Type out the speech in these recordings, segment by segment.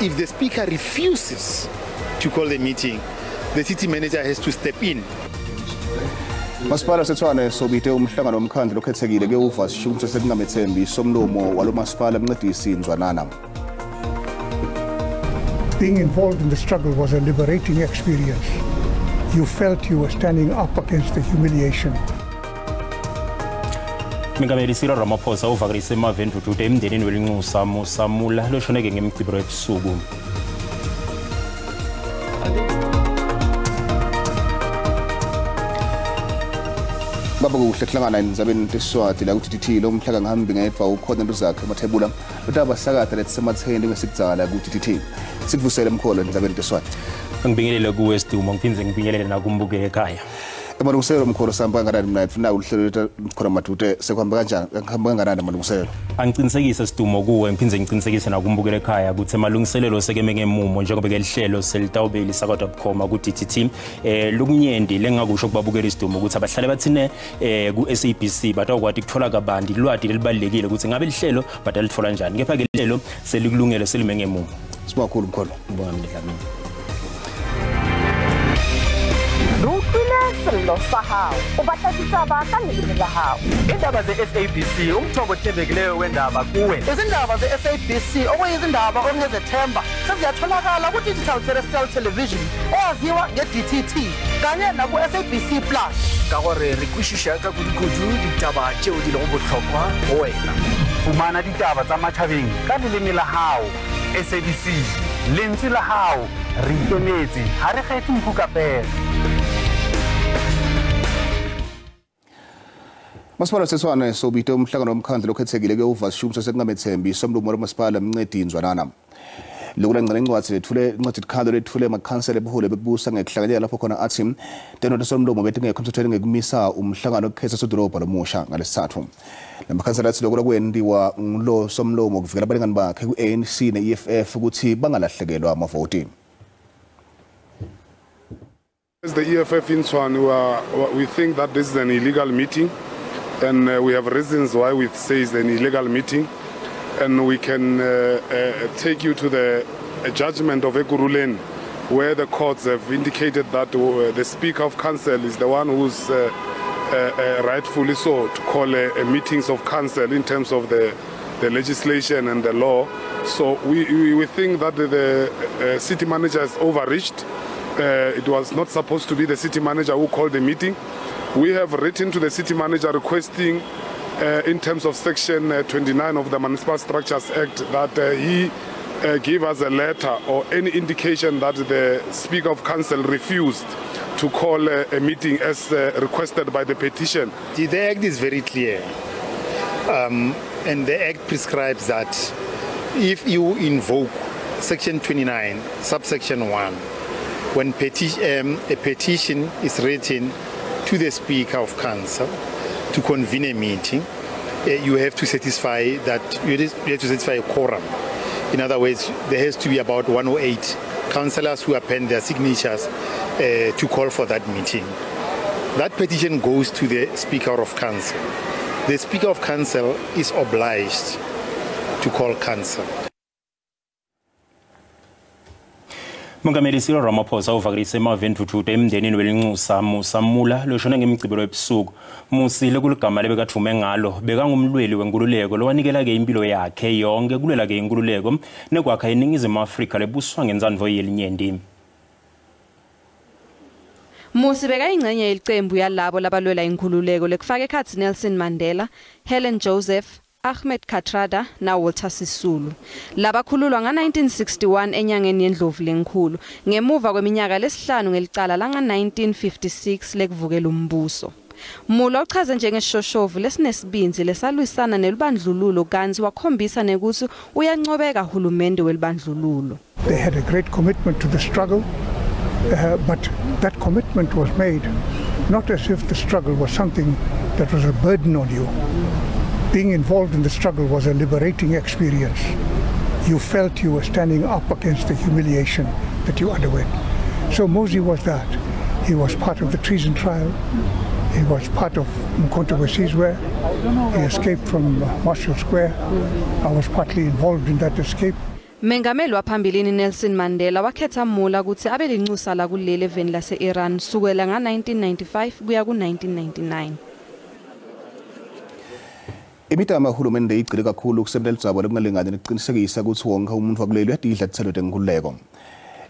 If the speaker refuses to call the meeting, the city manager has to step in. Masipala waseTshwane sobite umhlangano womkhandlu lokhethekile kuyowuva sishunqo sekungamethembi somlomo walo masipala Mncedisi Nzwanana. Being involved in the struggle was a liberating experience. You felt you were standing up against the humiliation. Mengameli Cyril Ramaphosa uvakalise emave endvudvudo emndenini welinxusa Musa Mula loshoneke ngemigcibelo ebusuku. Baba kuhle kuhlangana endzabeni tesiswati la ku-DDT lo mhlaka ngihambi ngedvwa ukhona Ntuzakhe Mathebula lotawubasakata letisematheni kwesikudzala ku-DDT. Sikuvusele mkholo endzabeni tesiswati. Ngibingelele kuwe Sidumo, ngiphindze ngibingelele nakumbuke ekhaya. Emalungiselelo mkholo sihamba kangakanani mna funa uhlelo khona madute sekuhamba kanjani kuhamba kangakanani amalungiselelo? Angicinisekise Sidumo kuwe ngiphindze ngicinisekise nakumbukela ekhaya ukuthi amalungiselelo sekeme ngemumo njengoba ke lihlelo selitawube lisakatwa bukhoma ku-DTT. Lokunyendi lengingakusho kubabukela Sidumo ukuthi abahlale bathine ku-SABC batawukwati kuthola kabanti lwati lelibalulekile ukuthi ngabe lihlelo batalitfola njani, kepha ke lihlelo selikulungele selime ngemumo. Sibonga kakhulu mkholo. Ngibonga mina Dlamini. Sello sa hao o batla ditaba ka leleme la hao. Indaba ze-SABC, umthombo othembekileyo wendaba kuwe. Izindaba ze-SABC okuyizindaba okungezethemba seziyatholakala ku-digital terrestrial television eyaziwa nge-DTT kanye naku-SABC Plus. Ka gore re kwešiša ka kudu-kudu ditaba tšeo di lego bohlokwa go wena. Fumana ditaba tsa matjhabeng ka leleme la hao. SABC, lentswe la hao, re ikemetse, ha re kgethe nku ka pere. Masipala waseTshwane sobite umhlangano womkhandlu lokhethekile kuyowuva sishunqo sekungamethembi somlomo wamasipala Mncedi Nzwanana. Lokulanqela incwadi lethule incwadi ikhalo lethule amakhansela ebuholi bekubusa ngekuhlanganyela lapho khona athi tenoto somlomo betingekho emthethweni ngekumisa umhlangano wokukhetha sodolobha lomusha ngalesithathu. Lamakhansela athi lokho kwentiwa ngulo somlomo kuvikela abalingani bakhe ku-ANC ne-EFF ukuthi bangalahlekelwa amavoti. As the EFF in Tshwane, we think that this is an illegal meeting. And we have reasons why we say it's an illegal meeting. And we can take you to the judgment of Ekurhuleni, where the courts have indicated that the Speaker of Council is the one who's rightfully so to call a meetings of council in terms of the legislation and the law. So we think that the city manager has overreached. It was not supposed to be the city manager who called the meeting. We have written to the city manager requesting, in terms of section 29 of the Municipal Structures Act, that he give us a letter or any indication that the Speaker of Council refused to call a meeting as requested by the petition. The Act is very clear, and the Act prescribes that if you invoke section 29, subsection 1, when a petition is written to the Speaker of Council to convene a meeting, you have to satisfy that you have to satisfy a quorum. In other words, there has to be about 108 councillors who append their signatures to call for that meeting. That petition goes to the Speaker of Council. The Speaker of Council is obliged to call council. Mongameli Cyril Ramaphosa uvakalise emave endvudvudo emndenini welinxusa Musa Mula loshone ngemigcibelo ebusuku. Musile kuligama lebekadvume ngalo bekangumlweli wenkululeko lowanikela-ke impilo yakhe yonke kulwela-ke inkululeko nekwakha iNingizimu Afrika lebuswa ngentsandvo yelinyenti. Musi bekayingcenye yelicembu yalabo labalwela inkhululeko lekufaka ekhatsi Nelson Mandela, Helen Joseph, Ahmed Kathrada na Walter Sisulu. Labakhululwa nga-1961 enyangeni yendlovu lenkhulu ngemuva kweminyaka lesihlanu ngelicala langa-1956 lekuvukela umbuso. Mula uchaze njengesishoshovu lesinesibindzi lesalwisana nelubandlululo kantsi wakhombisa nekutsi uyancobeka hulumende welibandlululo. They had a great commitment to the struggle, but that commitment was made not as if the struggle was something that was a burden on you. Being involved in the struggle was a liberating experience. You felt you were standing up against the humiliation that you underwent. So Musi was that. He was part of the treason trial. He was part of Umkhonto weSizwe. He escaped from Marshall Square. I was partly involved in that escape. Mengameli waphambilini Nelson Mandela wakhetha Moola kutsi abe lincusa lakuleli eveni lase-Iran sukela nga-1995 kuya ku-1999. Imitamo yahulumende igcile kakhulu kusebenta ludzaba lokungalingani nekucinisekisa kutsi wonke umuntfu wakuleli uyatidla titselo tenkhululeko.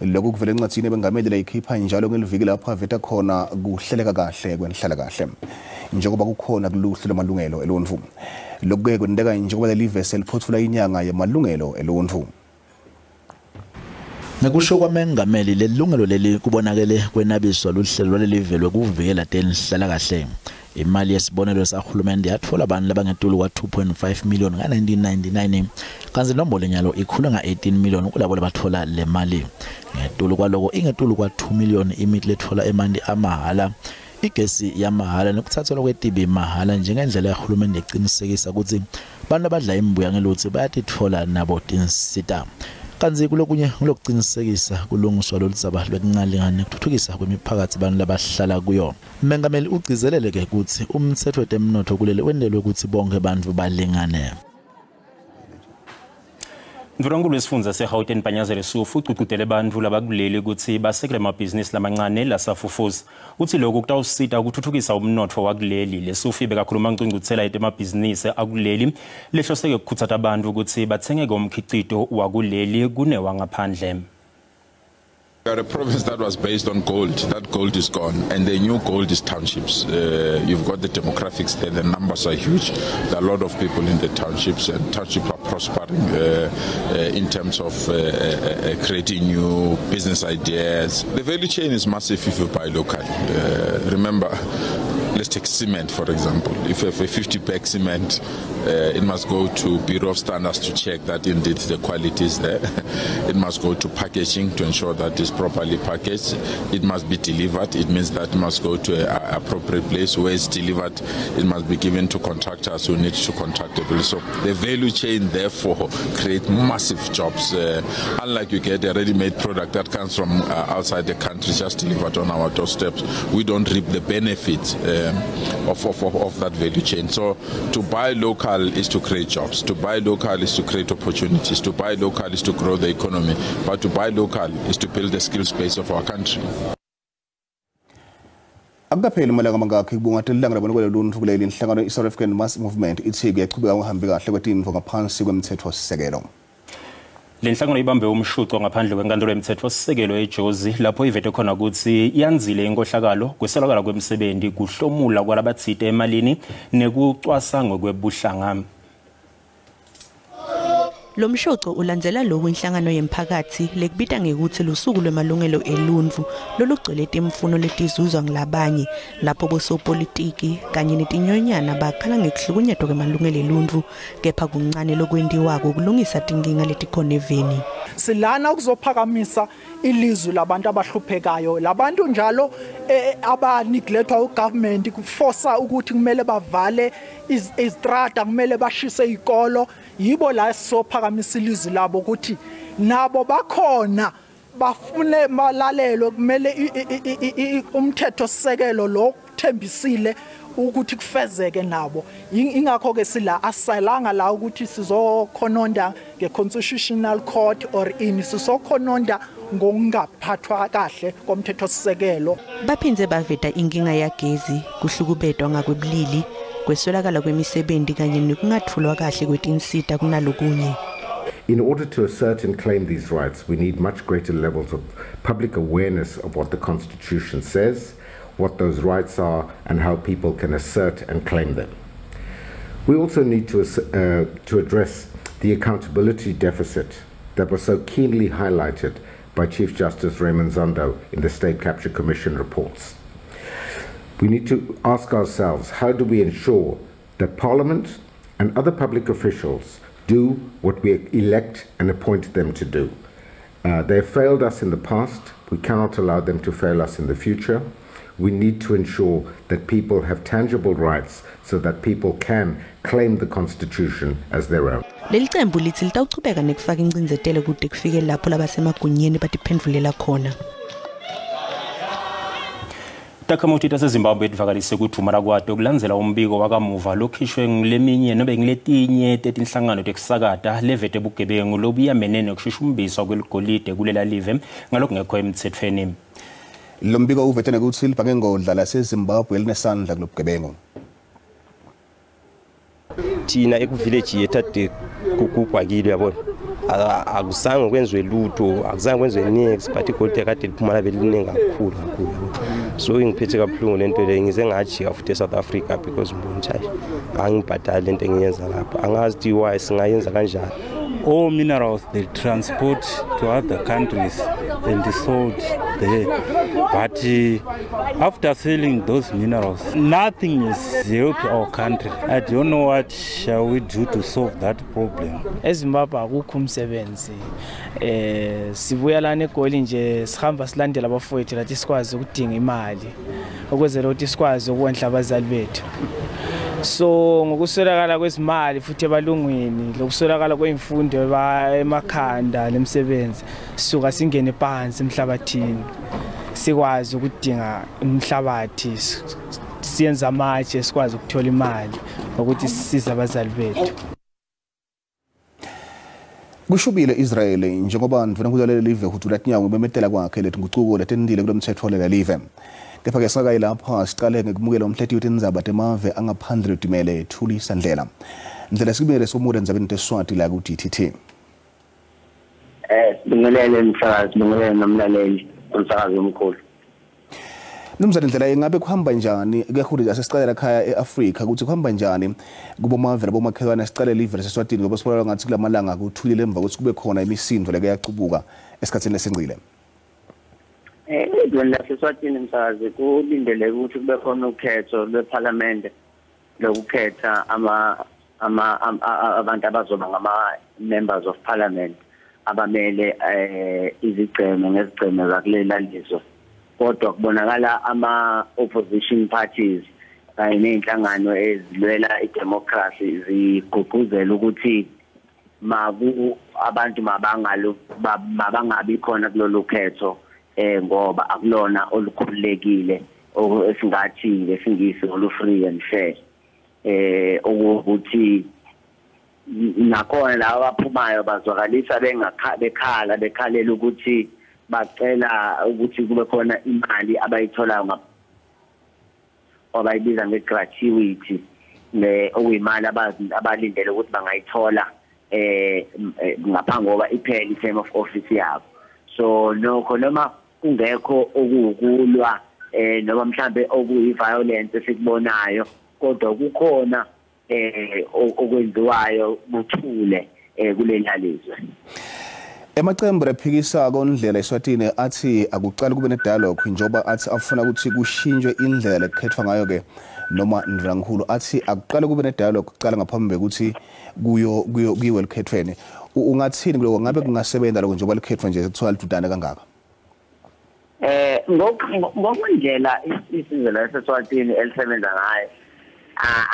Lokhu kuvela encwadzini yebengameli layikhipha njalo ngeliviki lapho aveta khona kuhleleka kahle kwenhlalakahle njengoba kukhona kuluhlu lwamalungelo eluntfu. Lokhu-ke kwenteka njengoba lelive seliphothula inyanga yemalungelo eluntfu. Ngekusho kwamengameli, lelungelo leli kubonakele kwenabiswa luhlelo lwalelive lwekuvikela tenhlalakahle. Imali yesibonelo sahulumende yatfola abantu labangetulu kwa-2.5 million nga-1999, kantsi inombolo nyalo ikhula nga-18 million kulabo labatfola le mali. Ngetulu kwaloko, ingetulu kwa-2 million imiti letfola emanti amahhala, igesi yamahhala nekuthathelwa kwetibi mahhala njengendlela yahulumende ecinisekisa kutsi bantu labadla imbuya ngelutsi bayatitfola nabo tinsita. Kantsi kulokunye ngulokucinisekisa kulungiswa loludzaba lwekungalingani nekutfutfukisa kwemiphakatsi bantu labahlala kuyo. Mengameli ugcizelele-ke kutsi umtsetfo wetemnotfo kuleli wentelwe kutsi bonkhe bantfu balingane. Ndvunankhulu wesifundza seGauteng Panyaza Lesufi ugcugcutele bantfu labakuleli kutsi basekele emabhizinisi lamancane lasafufusa. Utsi lokhu kutawusita ukuthuthukisa umnotfo wakuleli. Lesufi bekakhuluma ngcungcuthela yetemabhizinisi akuleli lehloseke kukhutsata bantfu kutsi batsengeke umkhicito wakuleli kunewangaphandle. We are a province that was based on gold. That gold is gone, and the new gold is townships. You've got the demographics there. The numbers are huge. There are a lot of people in the townships, and townships are prospering in terms of creating new business ideas. The value chain is massive if you buy locally. Remember, let's take cement, for example. If you have a 50-bag cement, it must go to Bureau of Standards to check that indeed the quality is there. It must go to packaging to ensure that it's properly packaged. It must be delivered. It means that it must go to an appropriate place where it's delivered. It must be given to contractors who need to contract the bill. So the value chain, therefore, creates massive jobs. Unlike you get a ready-made product that comes from outside the country, just delivered on our doorsteps, we don't reap the benefits of that value chain. So to buy local is to create jobs. To buy local is to create opportunities. To buy local is to grow the economy. But to buy local is to build the skills base of our country. Akukapheli malanga mangakhi kubungatwa lilanga lamalungelo eluntfu kuleli. Inhlangano i-South African Mass Movement itsi kuyachubeka kungahambi kahle kwetintfo ngaphansi kwemtsetfosisekelo. Le nhlangano ibambe umshuco ngaphandle kwenkantolo yemtsetfosisekelo eJozi lapho ivete khona kutsi yandzile inkohlakalo, kweselakala kwemsebenti, kuhlomula kwalabatsite emalini nekucwasa ngokwebuhlanga. Lo mshoco ulandzela loku inhlangano yemphakatsi lekubita ngekutsi lusuku lwemalungelo eluntfu lolugcwele timfuno letizuzwa ngulabanye, lapho bosopolitiki kanye netinyonyana bakhala ngekuhlukunyetwa kwemalungelo eluntfu, kepha kuncane lokwentiwako kulungisa tinkinga letikhona eveni. Silana ukuzophakamisa ilizwi labantu abahluphekayo, labantu njalo abaneglectwa ugovernment kuforsa ukuthi kumele bavale izitrata, kumele bashise izikolo. Yibo la sophakamisa ilizwi labo ukuthi nabo bakhona, bafune malalelo, kumele umthetho sisekelo lo thembisile ukuthi kufezeke nabo. Ingakho ke sila asalanga la ukuthi sizokhononda ngeconstitutional court or ini, sizokhononda ngokungaphathwa kahle komthetho sisekelo. Baphindze baveta inkinga yagezi, kuhlukubetwa ngakwebulili, kweswelakala kwemisebenti kanye nekungatfulwa kahle kwetinsita kunalokunye. In order to assert and claim these rights, we need much greater levels of public awareness of what the Constitution says, what those rights are, and how people can assert and claim them. We also need to address the accountability deficit that was so keenly highlighted by Chief Justice Raymond Zondo in the State Capture Commission reports. We need to ask ourselves, how do we ensure that Parliament and other public officials do what we elect and appoint them to do? They have failed us in the past. We cannot allow them to fail us in the future. We need to ensure that people have tangible rights so that people can claim the Constitution as their own. Leli cembu litsi litawuchubeka nekufaka incindzetelo kute kufike lapho labasemagunyeni batiphendvulela khona. Takhamuti taseZimbabwe tivakalise kudvumala kwato kulandzela umbiko wakamuva lokhishwe nguleminye nobe nguletinye tetinhlangano tekusakata levete bugebengu lobuyamene nekushushumbiswa kweligolide kulela live ngalokungekho emtsetfweni. Lo mbiko uvete nekutsi libhangengodla laseZimbabwe linesandla kulobugebengu. Thina ekuvillage yethu ade kugugwakile uyabona akuzange kwenziwe lutho, akuzange kwenziwe niks, but igolide kade liphuma labe liningi kakhulu kakhulu. So ingiphethe kabuhlungu lento le, ngize ngajika futhi eSouth Africa because ngibona ukuthi hayi angibhadali lento engiyenza lapha, angazi why singayenza kanjani. All minerals they transport to other countries and sold there, but after selling those minerals, nothing is help our country. I don't know what shall we do to solve that problem. eZimbabwe akukho umsebenzi, sibuya lana eGoli nje sihamba silandela abafowethu lathi sikwazi ukudinga imali ukwenzela ukuthi sikwazi ukondla abazali bethu. So ngokuswelakala kwezimali futhi ebalungwini, lokuswelakala kwemfundo emakhanda lemsebenzi, sisuka singene phansi emhlabathini sikwazi ukudinga umhlabathi, siyenza amatshe sikwazi ukuthola imali ukuthi sisize abazali bethu. Kushubile Israel njengoba ndvuna kuleli live hudula tinyawo bemetela kwakhe letingucuko letendile kulomthetho lela live. Kepha ke sakayi lapha siqale ngekumukela umhleti wetindzaba temave angaphandle letimele Thulisa Ndlela. Ndlela sikubele somuda endzabeni teSwati la ku DTT. Sibingelele umsakazi, sibingelele nomlaleli umsakazi omkhulu. Mnumzane Ndlela, ingabe kuhamba njani ke asesiqalela ekhaya eAfrika ukuthi kuhamba njani kubomave labomakhelwane siqale live laseSwatini ngoba sibona ngathi kulamalanga kuthulile emva ukuthi kube khona imisindo leke yacubuka esikhatsini lesingcile. Ezweni laseSwatini msakazi kulindeleke ukuthi kube khona ukhetho lwePhalamende lokukhetha abantu abazoba ngama members of parliament abamele izigceme ngezigceme zakulela lizwe. Kodwa kubonakala ama opposition parties kanye nezinhlangano ezilwela idemocracy zigqugquzela ukuthi maku abantu mabangabi khona kulolu khetho ngoba akulona olukhululekile esingathi ngesingisi olu free and fair. Ukuthi nakhona laba abaphumayo bazwakalisa bekhala bekhalela ukuthi bacela ukuthi kube khona imali abayitholayo abayibiza ngegratuity okuyimali abalindele ukuthi bangayithola ngaphambi ngoba iphele i-term of office yabo. So nokho noma kungekho okuwukulwa noma mhlambe okuyi-violence esikubonayo, kodwa kukhona okwenziwayo buthule kuleli lizwe. Emacembu lephikisa kondlela eSwatini athi akuqali kube nedialogue njengoba athi afuna ukuthi kushintshwe indlela lekukhethwa ngayo ke noma ndvunankhulu athi akuqali kube nedialogue kuqala ngaphambi kokuthi kuyo kuyiwe likhethweni. Ungathini kuloko, ngabe kungasebenza lokho njengoba likhethwa nje kuthiwa lidudane kangaka? Ngokwendlela isizwe laseSwatini elisebenza ngayo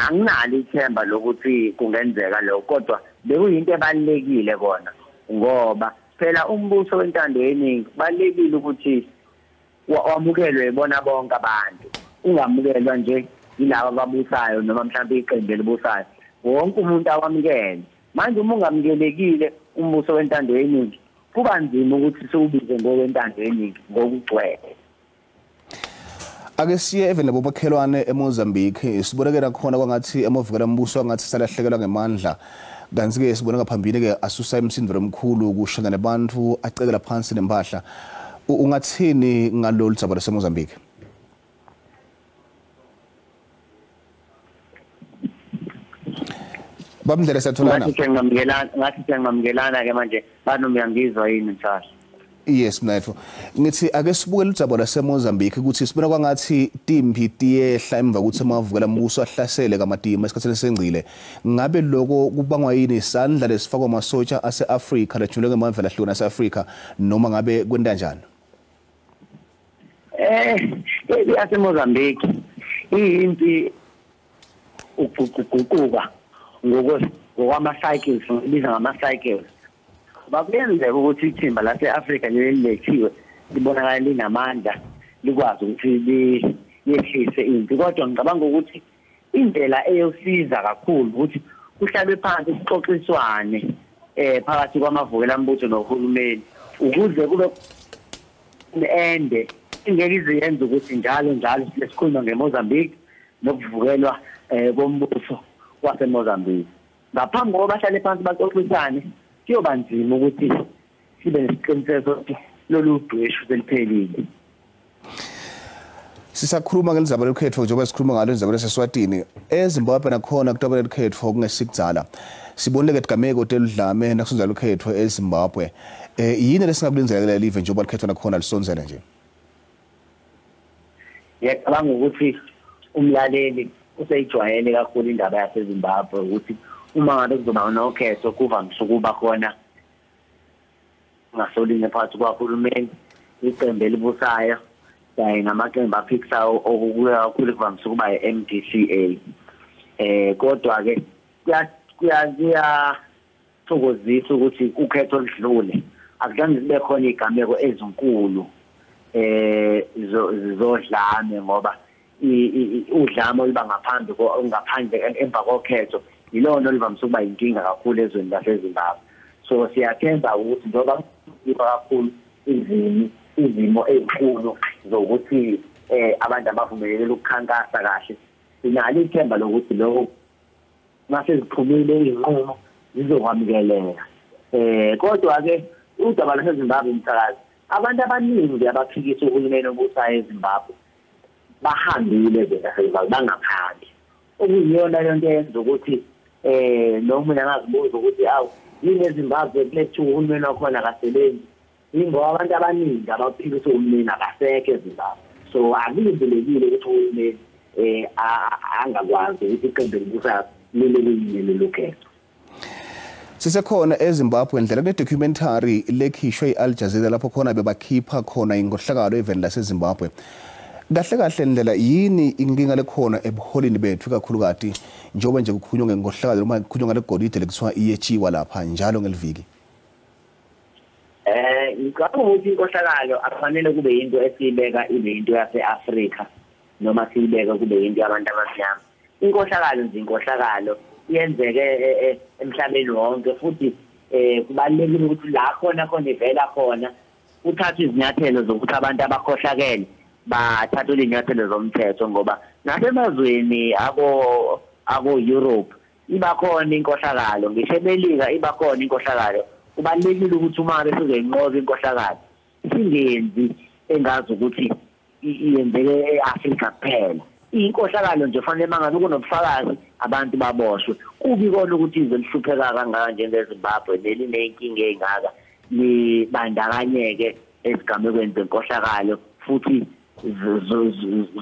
anginalo ithemba lokuthi kungenzeka lokho, kodwa bekuyinto ebalulekile kona ngoba phela umbuso wentando yeningi kubalulekile ukuthi wamukelwe bona bonke abantu, ungamukelwa nje yilabo ababusayo noma mhlawumbe iqembu elibusayo, wonke umuntu awamukele. Manje uma ungamukelekile umbuso wentando yeningi kuba nzima ukuthi siwubize ngowentando yeningi ngokugcwele. Ake siye even nabomakhelwane eMozambique, sibonakala khona kwangathi amavukela mbuso angathi salahlekelwa ngemandla, kanti ke sibona ngaphambili ke asusa imisindo omkhulu kushona nabantu acekela phansi nempahla. Ungathini ngalolu dzaba laseMozambique? Babindlela siyatholana. Ngathi siyangamukelana ke manje bani uyangizwa yini msakazi? Yes mnethu, ngithi ake sibuke ludzaba laseMozambique ukuthi sibona kwangathi timpi tiyehla emva kokuthi amavukela mbuso ahlasele kaMadima esikhathini esengcile. Ngabe lokho kubangwa yini, isandla lesifakwa amasotsha ase-Afrika lejule ngemave lahlukene ase-Afrika, noma ngabe kwenta njani? yaseMozambique iyimpi ukuguquka ngokwama cycles, ibiza ngama cycles. Bakuyenzeka ukuthi ithimba lase-Afrika leli lethiwe libonakala linamandla likwazi ukuthi yehlise impi. Kodwa ngicabanga ukuthi indlela eyosiza kakhulu ukuthi kuhlalwe phansi kuxoxiswane phakathi kwamavukela mbutho nohulumeni, ukuze kube ende ingeke ize yenze ukuthi njalo njalo sikhuluma ngeMozambique nokuvukelwa kombuso waseMozambique. Ngaphambi kokuba bahlale phansi baxoxisane, kuyoba nzima ukuthi sibe nesiqiniseko sokuthi lolu dweshu seliphelile. Sisakhuluma ngelizaba lokhetho, njengoba sikhuluma ngalo indzaba laseSwatini, eZimbabwe nakhona kutaba lekhetho kungesikudzala. Sibonile ke tigameko teludlame nakusondzela ukhetho eZimbabwe. Yini lesingakulindzela live njengoba likhetho nakhona lisondzela nje? Ngiyacabanga ukuthi umlaleli useyijwayele kakhulu indaba yaseZimbabwe, ukuthi uma ngabe kuzoba nokhetho kuvamise ukuba khona ngasolinye phakathi kwahulumeni, iqembu elibusayo kanye namaqembu aphikisayo, okuya kakhulu kuvamise ukuba i-MDCA. Kodwa ke kuyathokozisa ukuthi ukhetho oludlule akuzange kube khona igameko ezinkulu zodlame, ngoba udlame oluba ngaphandle emva kokhetho yilona oluvamise ukuba inkinga kakhulu ezweni laseZimbabwe. So siyathemba ukuthi njengoba kuba kakhulu izimo ezinkulu zokuthi abantu abavumelekile ukukhankasa kahle, sinalo ithemba lokuthi lokho mase ziphumile izinqumo zizokwamukeleka. Kodwa ke udaba laseZimbabwe, umsakazi, abantu abaningi abaphikisa uhulumeni obusayo eZimbabwe bahambile ezweni bangaphandle, okuyiyona yonke yenza ukuthi noma ungazibuza ukuthi awu yini eZimbabwe kulethu uhulumeni wakhona akasebenzi, ingoba abantu abaningi abaphikisa uhulumeni abasekho eZimbabwe. So akulindelekile ukuthi uhulumeni angakwazi ukuthi iqembu elibusayo lileliyini lelo khetho. Sisekhona eZimbabwe ndlela kune-documentary lekhishwe i-Al Jazeera lapho khona bebakhipha khona inkohlakalo eveni laseZimbabwe. Kahle kahle ndlela yini inkinga lekhona ebuholini bethu kakhulukati njengoba nje kukhulunywa ngenkohlakalo noma kukhulunywa ngale golide lekuthiwa iyetshiwa lapha njalo ngeliviki? Ngicabanga ukuthi inkohlakalo akufanele kube yinto esiyibeka ibe into yase-Afrika noma siyibeka kube yinto yabantu abamnyama. Inkohlakalo nje inkohlakalo yenzeke emhlabeni wonke, futhi kubalulekile ukuthi la khona khona ivela khona kuthathwe izinyathelo zokuthi abantu abakhohlakele bathathwe izinyathelo zomthetho, ngoba nasemazweni ako Europe iba khona inkohlakalo, ngisho eMelika iba khona inkohlakalo. Kubalulekile ukuthi uma besizoyinqoba inkohlakalo singenzi engazi ukuthi iyenzeke e-Afrika kuphela. Inkohlakalo nje fanele mangabe kunobufakazi abantu baboshwe. Kubi kona ukuthi izwe lihlupheka kangaka njengeZimbabwe nelineyinkinga ey'ngaka libandakanyeke ezigamekweni zenkohlakalo futhi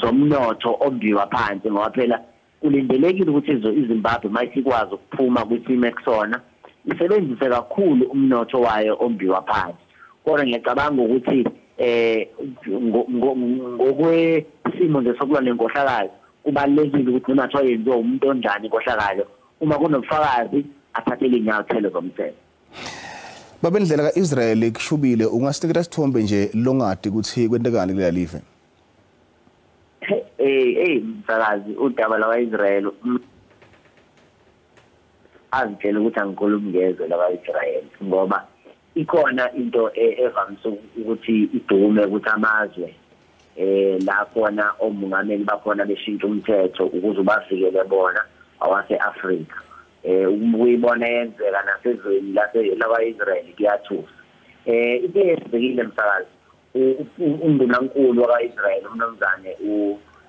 zomnotho ombiwa phansi, ngoba phela kulindelekile ukuthi iZimbabwe mayisikwazi ukuphuma kwisimo ekusona isebenzise kakhulu umnotho wayo ombiwa phansi. Kodwa ngiyacabanga ukuthi ngokwesimo nje sokulwa nenkohlakalo kubalulekile ukuthi noma kuthiwa yenziwa umuntu onjani inkohlakalo, uma kunobufakazi athathele iy'nyathelo zomthetho. Babendlela ka-Israel kushubile, ungasinikela isithombe nje longadi ukuthi kwentekani kulela live? Msakazi, udaba lakwa-Israel azitshela ukuthi angikhulumi ngezwe lakwa-Israel, ngoba ikhona into evamise ukuthi idume ukuthi amazwe la khona omongameli bakhona beshintsha umthetho ukuze ubavikele bona awase-Afrika. Ukuyibona yenzeka nasezweni lakwa-Israel kuyathusa. Into eyenzekile msakazi, undunankulu wakwa-Israel umnumzane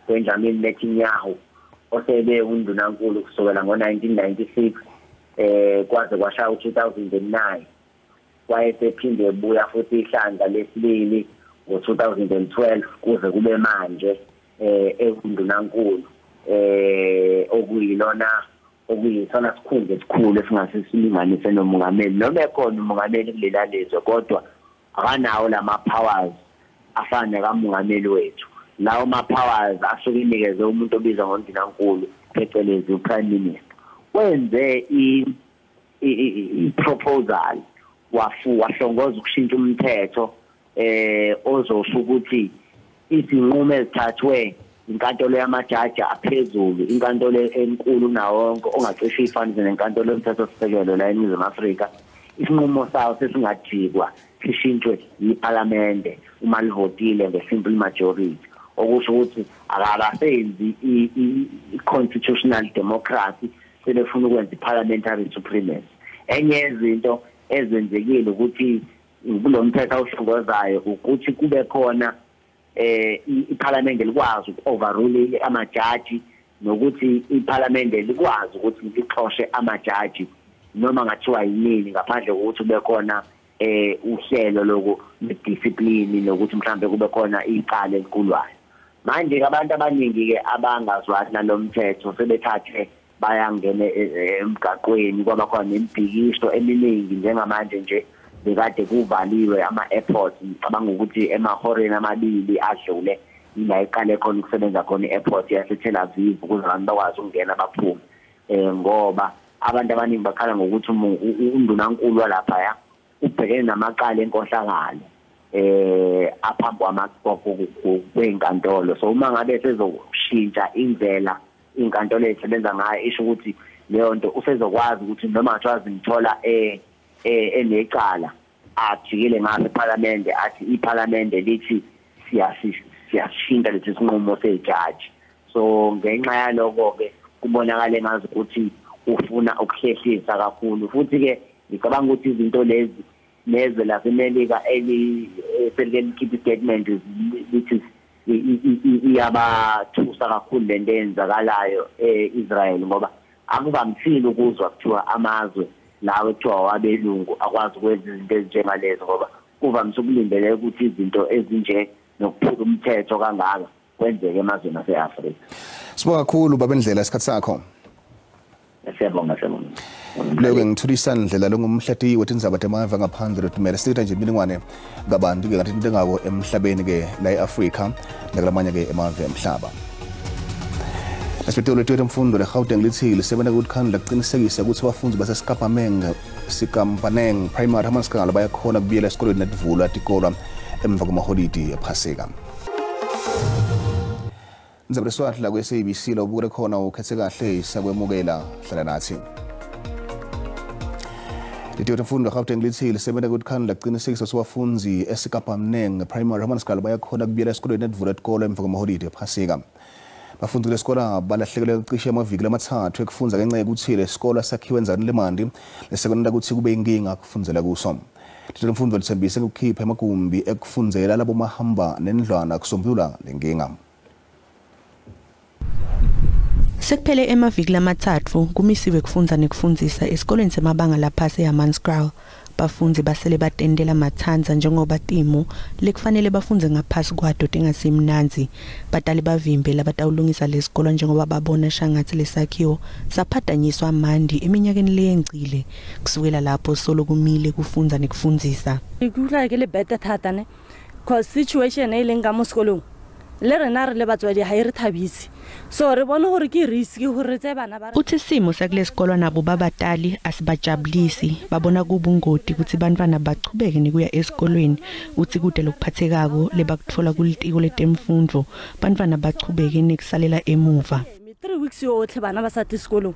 uBenjamin Netanyahu osebe undunankulu kusukela ngo-1996 kwaze kwashaya u-2009, wayesephinde ebuya futhi ihlandla lesibili ngo-2012 kuze kube manje ewundunankulu okuyilona okuyisona sikhundla esikhulu esingase silinganise nomongameli, noma ekhona umongameli kulela lizwe kodwa akanawo lama powers afana nekamongameli wethu. Lawo ma powers asuke inikeze umuntu obizwa ngondunankulu phecelezi uprime minister. Wenze i-proposal wahlongoza ukushintsha umthetho ozosho ukuthi izinqumo ezithathwe Inkantolo yamajaji aphezulu, inkantolo enkulu nawonke ongacishe ifanise nenkantolo yomthethosisekelo la eNingizimu Afrika, isinqumo sawo sesingajikwa sishintshwe yiPhalamende uma livotile nge-simple majority, okusho ukuthi akabasenzi i-constitutional democracy, sebefuna ukwenza i-parliamentary supremacy. Enye yezinto ezenzekile ukuthi kulo mthetho awuhlongozayo ukuthi kube khona iPhalamende likwazi uku-overrule amajaji, nokuthi iPhalamende likwazi ukuthi lixoshe amajaji noma ngathiwa yinini, ngaphandle kokuthi kube khona uhlelo loku discipline nokuthi mhlambe kube khona icala elikhulwayo. Manje abantu abaningi ke abangazwani nalomthetho sebethathe bayangena emgaqweni, kwaba khona nemibhikisho eminingi. Njengamanje nje bekade kuvaliwe ama-airports, ngicabanga ukuthi emahoreni amabili adlule ila iqale khona ukusebenza khona i-airport yase-Tel Aviv ukuze abantu bakwazi ukungena baphume, ngoba abantu abaningi bakhala ngokuthi undunankulu walaphaya ubhekene namacala enkohlakalo aphambi kwenkantolo. So uma ngabe sezoshintsha indlela inkantolo esebenza ngayo, isho ukuthi leyo nto usezokwazi ukuthi noma ngathiwa zimthola enecala ajikele ngapha ePhalamende athi iPhalamende lithi siyashintsha lesi sinqumo sejaji. So ngenxa yaloko ke kubonakala ngazi ukuthi ufuna ukuhlehlisa kakhulu. Futhi ke ngicabanga ukuthi izinto lezi nezwe laseMelika eliselike likhipha statement lithi iyabathusa kakhulu lento eyenzakalayo eIsrael, ngoba akuvamisile ukuzwa kuthiwa amazwe lawo ekuthiwa wabelungu akwazi ukwenza izinto ezinjengalezo, ngoba kuvamise ukulindeleka ukuthi izinto ezinje nokuphula umthetho kangaka kwenzeke emazweni ase-Afrika. Sibonga kakhulu Babendlela isikhathi sakho. Siyabonga, siyabonga. Lokho ngithulisa ndlela longumhlati wetindzaba temave ngaphandle lotimele silitha nje imininingwane kabantu ke ngathi into engako emhlabeni ke la eAfrika nakulamanye ke emave emhlaba. Esiphetelo lethu emfundo leGauteng lithi lisebenza ukukhandla kuqinisekisa ukuthi abafundi baseSkampaneng Sikampaneng Primary Hammanskraal bayakhona kubuyela esikolweni netivulwa tikolwa emva kwamaholidi ePhasika. Ndzaba leswati la kwe-SABC la ubukele khona ukhethe kahle isakwemukela hlala nathi. Litiko lemfundo eGauteng lithi lisebenza ukukhandla kuqinisekisa ukuthi abafundi eSkampaneng Primary Hammanskraal bayakhona kubuyela esikolweni netivulwa tikolwa emva kwamaholidi ePhasika. Bafundi lesikolo balahlekelwe cishe amaviki amathathu ekufundza ngenxa yokuthi lesikolo sakhiwe endaweni lemandi lesekwenta ukuthi kube inkinga kufundzela kuso. Litiko lemfundo lithembise ukukhipha amagumbi ekufundzela labo mahamba nendlwana kusombulula lenkinga. Sekuphele emaviki lamathathu kumisiwe kufundza nekufundzisa esikolweni semabanga laphasi eHammanskraal. Bafundzi basele batendela mathanza njengoba timo lekufanele bafundze ngaphasi kwato tingasimnandzi. Batali bavimbe labatawulungisa lesikolo njengoba babona shangatsi lesakhiwo saphatanyiswa amandi eminyakeni leyengcile. Kusukela lapho solo kumile kufundza nekufundzisa. Ikutlwa ke le bete thata ne, cause situation e leng ka mo sekolong le rena re le batswadi ha e re thabise, so re bone gore ke risk gore re tseye bana ba. Uthi isimo sakulesikolo nabo babatali asibajabulisi, babona kubungoti ukuthi bantwana bachubeke nekuya esikolweni. Uthi kude lokuphathekako lebakutfola kulitiko letemfundvo, bantwana bachubeke nekusalela emuva. 3 weeks yotlhe bana ba sa tle sekolong,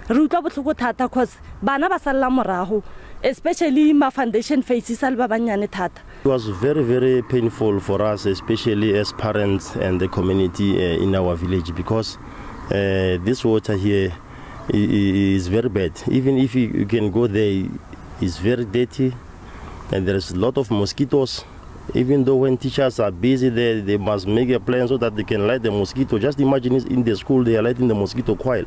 re utlwa botlhoko thata cause bana ba salla morago, especially ma foundation phase sa le ba bannyane thata. It was very, very painful for us, especially as parents and the community in our village, because this water here is very bad. Even if you can go there, it's very dirty and there is a lot of mosquitoes. Even though when teachers are busy there, they must make a plan so that they can light the mosquito. Just imagine in the school they are lighting the mosquito coil.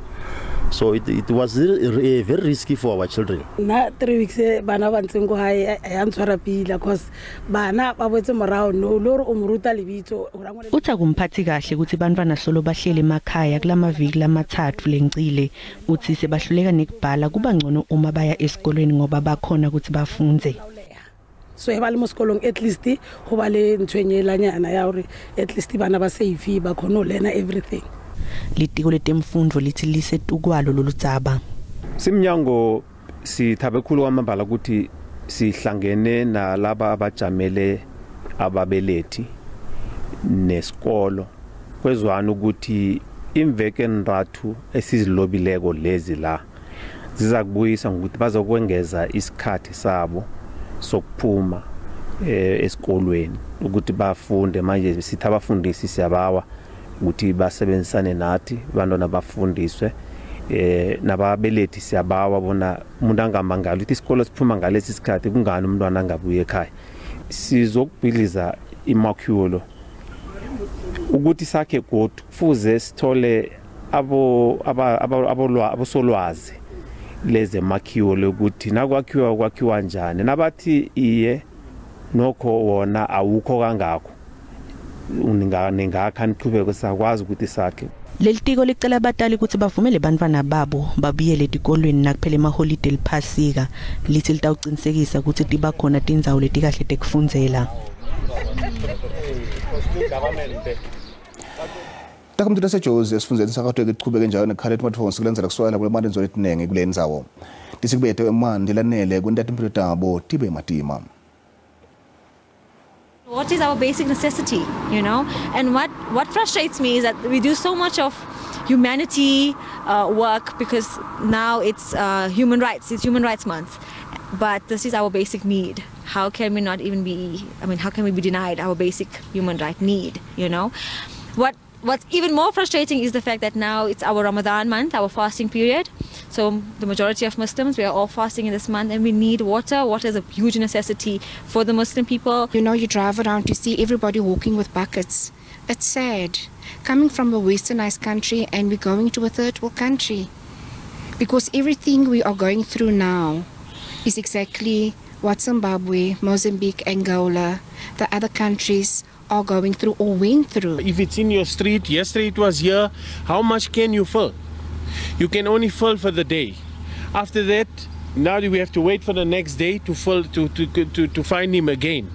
So it was very risky for our children. Na 3 weeks bana ba ntseng go hae ya ntshwara pila cause bana ba boetse morao no lo re o moruta lebitso. Uthi akumphathi kahle ukuthi bantwana solo bahlele emakhaya kulamaviki lamathathu lengcile. Uthi sebahluleka nekubhala, kuba ngcono uma baya esikolweni ngoba bakhona ukuthi bafundze. So e ba le mo sekolong at least go ba le ntshwenyelanyana ya hore at least bana ba safe ba khona ho learn everything. Litiko letemfundvo lithi lisetukwalo loludzaba. Simnyango sithabe khulu kwamambala ukuthi sihlangene nalaba abajamele ababelethi nesikolo Kwezwana ukuthi imveke enrathu esizilobileko lezi la ziza kubuyisa ngokuthi bazokwengeza isikhathi sabo sokuphuma esikolweni ukuthi bafunde. Manje sithi abafundisi siyabawa ukuthi basebenzisane nathi, abantwana bafundiswe, nababelethi siyabawa bona umuntu angamangali ukuthi isikolo siphuma ngalesi sikhathi, kungani umntwana angabuye ekhaya. Sizokubhidliza imakhiwo lo ukuthi sakhe godu kufuze sithole abosolwazi lezemakhiwo lokuthi nakwakhiwa kwakhiwa njani, nabathi iye nokho wona awukho kangakho ningakha niqhubeke sakwazi ukuthi sakhe. Leli tiko licela abatali ukuthi bavumele bantwana babo babuyele etikolweni nakuphela emaholide liphasika. Lithi litawucinisekisa ukuthi tiba khona tindzawo letikahle tekufundzela. Takamntu laseJozi esifundzeni sakaTweke kuchubeke njalo nekhala emathonsi kulandzela kuswela kwemanti endzaweni letinengi kule ndzawo. Tisikubete emanti lanele kwenta timphilo tabo tibe matima. What is our basic necessity, you know? And what frustrates me is that we do so much of humanity work because now it's human rights, it's Human Rights Month. But this is our basic need. How can we not even be, I mean, how can we be denied our basic human right need, you know? What's even more frustrating is the fact that now it's our Ramadan month, our fasting period. So the majority of Muslims, we are all fasting in this month, and we need water. Water is a huge necessity for the Muslim people. You know, you drive around, you see everybody walking with buckets. It's sad. Coming from a westernized country and we're going to a third world country. Because everything we are going through now is exactly what Zimbabwe, Mozambique, Angola, the other countries are going through or went through. If it's in your street, yesterday it was here, how much can you fill? You can only fill for the day. After that, now we have to wait for the next day to fill, to find him again.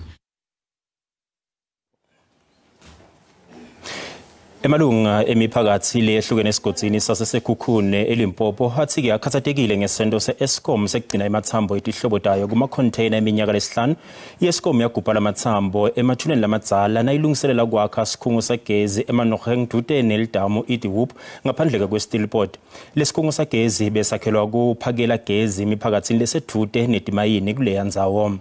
Emalunga emiphakathi lehlukene esigodzini saseSekhukhune eLimpopo athi-ke akhathatekile ngesento se-Eskom sekugcina emathambo etihlobo tayo kuma-container eminyaka lesihlanu. I-Eskom yagubha lamathambo emathuneni lamadzala nayilungiselela kwakha sikhungo sagezi eManoheng dude nelidamu iDiwhoop ngaphandle kwe-Steelpoort. Lesikhungo sagezi besakhelwa kuphakela gezi emiphakathini lesedude netimayini kuleya ndzawo.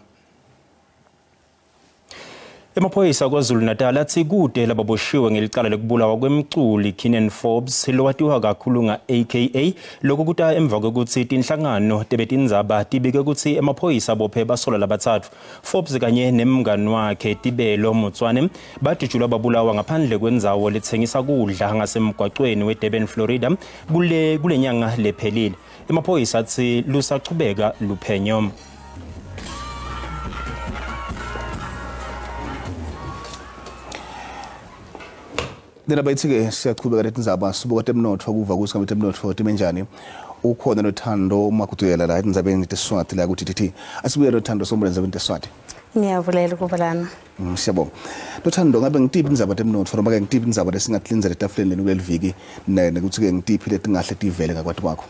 Emaphoyisa KwaZulu-Natal athi kude lababoshiwe ngelicala lokubulawa kwemculi Kiernan Forbes lowatiwa kakhulu nga-AKA. Lokhu kuta emva kokuthi tinhlangano tebetindzaba tibike ukuthi emaphoyisa abophe basolwa labathathu. Forbes kanye nemngani wakhe Tibelo Motswane badutshulwa babulawa ngaphandle kwendzawo letsengisa kudla ngasemgwacweni weDurban, Florida kule nyanga lephelile. Emaphoyisa athi lusachubeka luphenyo. Lena bayithi-ke siyaqhubeka letindzaba sibuka temnotfo kuva kutsi ngabe temnotfo time njani. Ukhona Nothando Makutuyela la etindzabeni teSiswati la ku-DTT. Asibuye Nothando sombona endzabeni teSiswati. Ngiyavulela ukuba lana. Siyabonga. Nothando, ngabe ngitiphi indzaba temnotfo noma ke ngitiphi indzaba lesingakulindzela etafuleni lenu kuleli viki nekuthi-ke ngitiphi letingahle tivele ngakwati kwakho?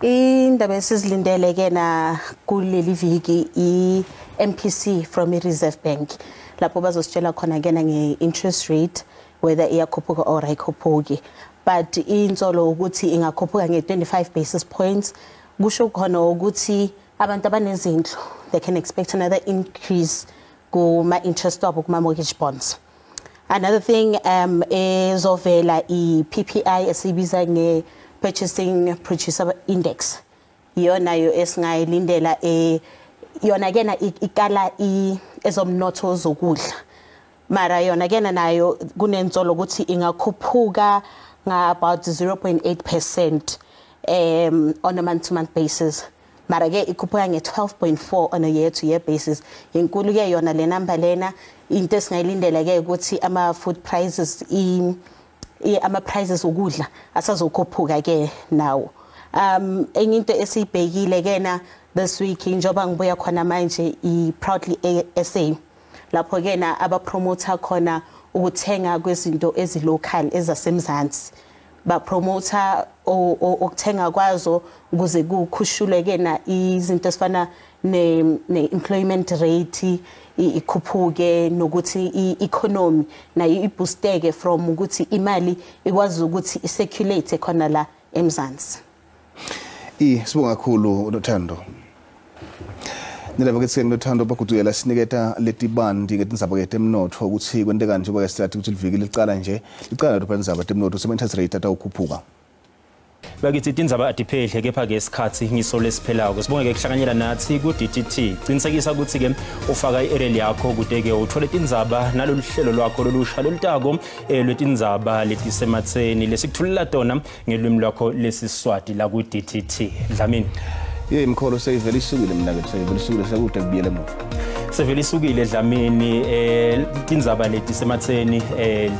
Indaba esizilindele ke na kuleli viki i-MPC from i-Reserve Bank lapho bazositshela khona ke nge-interest rate whether iyakhuphuka or ayikhuphuki, but insolo ukuthi ingakhuphuka nge-25 basis points kusho khona ukuthi abantu abanezindlu they can expect another increase kuma interest wabo kuma mortgage bonds. Another thing ezovela i-PPI esibiza nge-Purchasing Producer Index, iyona yo esingayilindela, yona kena ikala ezomnotho zokudla, mara yona kena nayo kunensolo ukuthi ingakhuphuka nga about 0.8% on a month to month basis, mara ke ikhuphuka nge 12.4 on a year to year basis. Inkulu ke yona le number lena. Into esingayilindela ke ukuthi ama food prices ama prices ukudla asazokhuphuka ke nawo. Enye into esibhekile ke na this week njoba ngibuya khona manje i Proudly SA lapho ke na abapromoter khona ukuthenga kwezinto ezilocal ezasemzansi, ba promoter ukuthenga kwazo ukuze kukhushulwe ke na izinto ezifana ne employment rate ikhuphuke, nokuthi i-economy nayo iboosteke from ukuthi imali ikwazi ukuthi i-circulate khona la eMzansi. Sibonga kakhulu Nothando. Nilaba ke Nothando bakuduyela siniketa letibandi ngetindzaba ke temnotfo ukuthi kwenteka nje bake sithi ukuthi liviki licala nje licala lapha indzaba temnotfo sema-interest rate atawukhuphuka. Bakithi tindzaba atiphehle kepha ke isikhathi ngiso lesiphelako. Sibonge ke kuhlanganyela nathi ku DTT. Qinisekisa ukuthi ke ufaka i-aerial yakho kude ke uthole tindzaba nalolu hlelo lwakho lolusha lolutako lwetindzaba letisematseni lesikuthulela tona ngelwimi lwakho lesiswati la ku DTT. Dlamini. Yey mkholo seyivele isukile mina ke seyivele isukile sekude kubuyele emuva. Sevele isukile Dlamini tindzaba letisematseni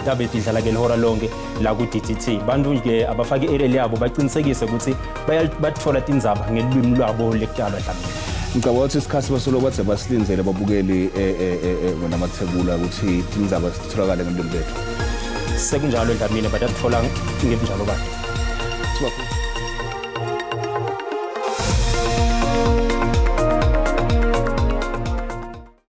tabe tidlala ke lihora lonke la ku DTT. Bantu ke abafaka i-aerial yabo baqinisekise ukuthi bayathola tindzaba ngelwimi lwabo lekutalwa Dlamini. Ngicabanga ukuthi isikhathi basolo bathe basilindzele babukeli wena Mathebula ukuthi tindzaba sitholakale ngelwimi lethu. Sekunjalo Dlamini batatfola ngebunjalo bakhe.